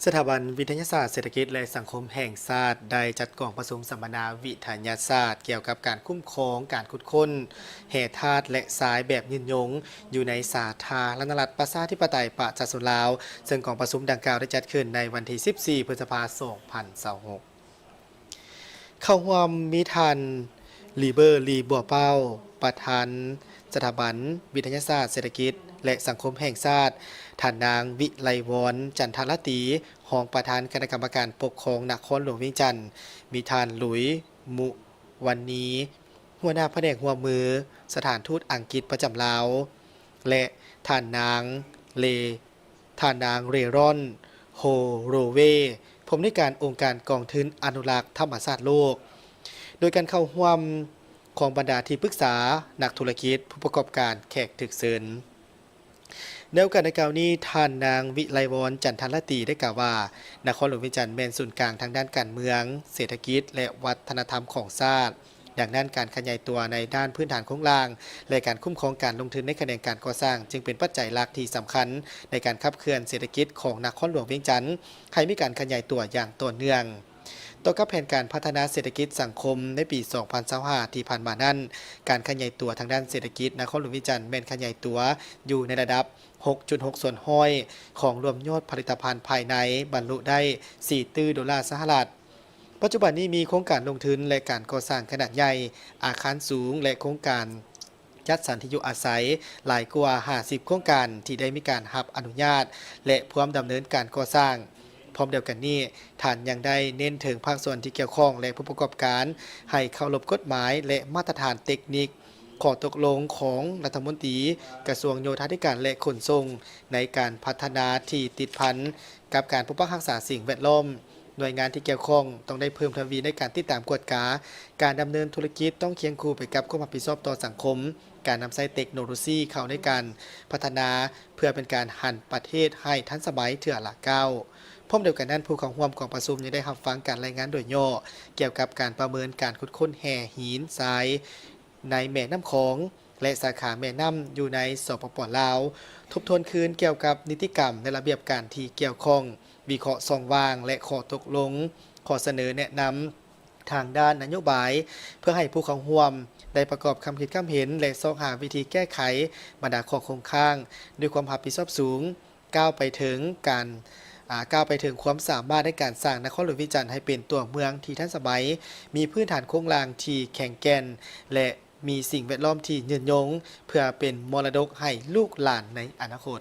ສະຖາບັນວິທະຍາສາດເສດຖະກິດ ແລະ ສັງຄົມແຫ່ງຊາດ ໄດ້ຈັດກອງປະຊຸມສຳມະນາວິທະຍາສາດ ກ່ຽວກັບການຄຸ້ມຄອງການຂຸດຄົ້ນແຮ່ທາດ ແລະ ຊາຍແບບຍືນຍົງ ຢູ່ໃນສາທາລະນະລັດ ປະຊາທິປະໄຕ ປະຊາຊົນລາວ, ເຊິ່ງກອງປະຊຸມດັ່ງກ່າວໄດ້ຈັດຂຶ້ນໃນວັນທີສິບສີ່ ພຶດສະພາ ສອງພັນຊາວຫົກ. ເຂົ້າຮ່ວມມີທ່ານ ລີເບີ ລີ ບົວເປົ້າ, ປະທານສະຖາບັນວິທະຍາສາດເສດຖະກິດ ແລະ ສັງຄົມແຫ່ງຊາດ, ທ່ານນາງ ວິໄລວອນ ຈັນທະລາຕີ, ຮອງປະທານຄະນະກຳມະການປົກຄອງນະຄອນຫຼວງວຽງຈັນ, ມີທ່ານ ລຸຍ ມຸວັນນີ, ຫົວໜ້າພະແນກຮ່ວມມືສະຖານທູດອັງກິດປະຈຳລາວ ແລະ ທ່ານນາງ ເລ ທ່ານນາງ ເຣຣອນ ໂຮໂຣເວ, ຜູ້ອຳນວຍການອົງການກອງທຶນອະນຸລັກທຳມະຊາດໂລກ, ໂດຍການເຂົ້າຮ່ວມຂອງບັນດາທີ່ປຶກສາ, ນັກທຸລະກິດ, ຜູ້ປະກອບການ, ແຂກຖືກເຊີນ. ໃນໂອກາດດັ່ງກ່າວນີ້, ທ່ານນາງ ວິໄລວອນ ຈັນທະລາຕີ ໄດ້ກ່າວວ່າ, ນະຄອນຫຼວງວຽງຈັນແມ່ນສູນກາງທາງດ້ານການເມືອງ, ເສດຖະກິດ ແລະ ວັດທະນະທຳຂອງຊາດ. ດັ່ງນັ້ນ, ການຂະຫຍາຍຕົວໃນດ້ານພື້ນຖານໂຄງລ່າງ ແລະ ການຄຸ້ມຄອງການລົງທຶນໃນຂະແໜງການກໍ່ສ້າງ ຈຶ່ງເປັນປັດໄຈຫຼັກທີ່ສຳຄັນໃນການຂັບເຄື່ອນເສດຖະກິດຂອງນະຄອນຫຼວງວຽງຈັນ ໃຫ້ມີການຂະຫຍາຍຕົວຢ່າງຕໍ່ເນື່ອງ. ຕໍ່ກັບແຜນການພັດທະນາເສດຖະກິດສັງຄົມໃນປີສອງພັນຊາວຫ້າທີ່ຜ່ານມານັ້ນ, ການຂະຫຍາຍຕົວທາງດ້ານເສດຖະກິດນະຄອນຫຼວງວຽງຈັນແມ່ນຂະຫຍາຍຕົວຢູ່ໃນລະດັບຫົກຈຸດຫົກສ່ວນຮ້ອຍຂອງລວມຍອດຜະລິດຕະພັນພາຍໃນ ບັນລຸໄດ້ສີ່ຕື້ໂດລາສະຫະລັດ. ປັດຈຸບັນນີ້ມີໂຄງການລົງທຶນ ແລະ ການກໍ່ສ້າງຂະໜາດໃຫຍ່, ອາຄານສູງ ແລະ ໂຄງການຈັດສັນທີ່ຢູ່ອາໄສຫຼາຍກວ່າຫ້າສິບໂຄງການທີ່ໄດ້ມີການຮັບອະນຸຍາດ ແລະ ພວມດຳເນີນການກໍ່ສ້າງ. ພ້ອມດຽວກັນນີ້, ທ່ານຍັງໄດ້ເນັ້ນເຖິງພາກສ່ວນທີ່ກ່ຽວຂ້ອງ ແລະ ຜູ້ປະກອບການ ໃຫ້ເຄົາລົບກົດໝາຍ ແລະ ມາດຕະຖານເຕັກນິກ, ຂໍ້ຕົກລົງຂອງລັດຖະມົນຕີກະຊວງໂຍທາທິການ ແລະ ຂົນສົ່ງ ໃນການພັດທະນາທີ່ຕິດພັນກັບການປົກປັກຮັກສາສິ່ງແວດລ້ອມ. ໜ່ວຍງານທີ່ກ່ຽວຂ້ອງຕ້ອງໄດ້ເພີ່ມທະວີໃນການຕິດຕາມກວດກາການດຳເນີນທຸລະກິດ, ຕ້ອງຄຽງຄູ່ໄປກັບຄວາມຮັບຜິດຊອບຕໍ່ສັງຄົມ, ການນຳໃຊ້ເຕັກໂນໂລຊີເຂົ້າໃນການພັດທະນາ ເພື່ອເປັນການຫັນປະເທດໃຫ້ທັນສະໄໝເທື່ອລະກ້າວ. ພ້ອມດຽວກັນນັ້ນ, ຜູ້ເຂົ້າຮ່ວມກອງປະຊຸມຍັງໄດ້ຮັບຟັງການລາຍງານໂດຍຫຍໍ້ກ່ຽວກັບການປະເມີນການຂຸດຄົ້ນແຮ່ຫີນຊາຍໃນແມ່ນ້ຳຂອງ ແລະ ສາຂາແມ່ນ້ຳຢູ່ໃນ ສປປ ລາວ, ທົບທວນຄືນກ່ຽວກັບນິຕິກຳ ແລະ ລະບຽບການທີ່ກ່ຽວຂ້ອງ, ວິເຄາະຊ່ອງວ່າງ ແລະ ຂໍ້ຕົກລົງ, ຂໍ້ສະເໜີແນະນຳ ທາງດ້ານນະໂຍບາຍ ເພື່ອໃຫ້ຜູ້ເຂົ້າຮ່ວມໄດ້ປະກອບຄຳຄິດຄຳເຫັນ ແລະ ຊອກຫາວິທີແກ້ໄຂບັນດາຂໍ້ຄົງຄ້າງດ້ວຍຄວາມຮັບຜິດຊອບສູງ, ກ້າວໄປເຖິງການ, ອາ, ກ້າວໄປເຖິງຄວາມສາມາດໃນການສ້າງນະຄອນຫຼວງວຽງຈັນໃຫ້ເປັນຕົວເມືອງທີ່ທັນສະໄໝ, ມີພື້ນຖານໂຄງລ່າງທີ່ແຂງແກ່ນ ແລະ ມີສິ່ງແວດລ້ອມທີ່ຍືນຍົງ ເພື່ອເປັນມໍລະດົກໃຫ້ລູກຫຼານໃນອະນາຄົດ.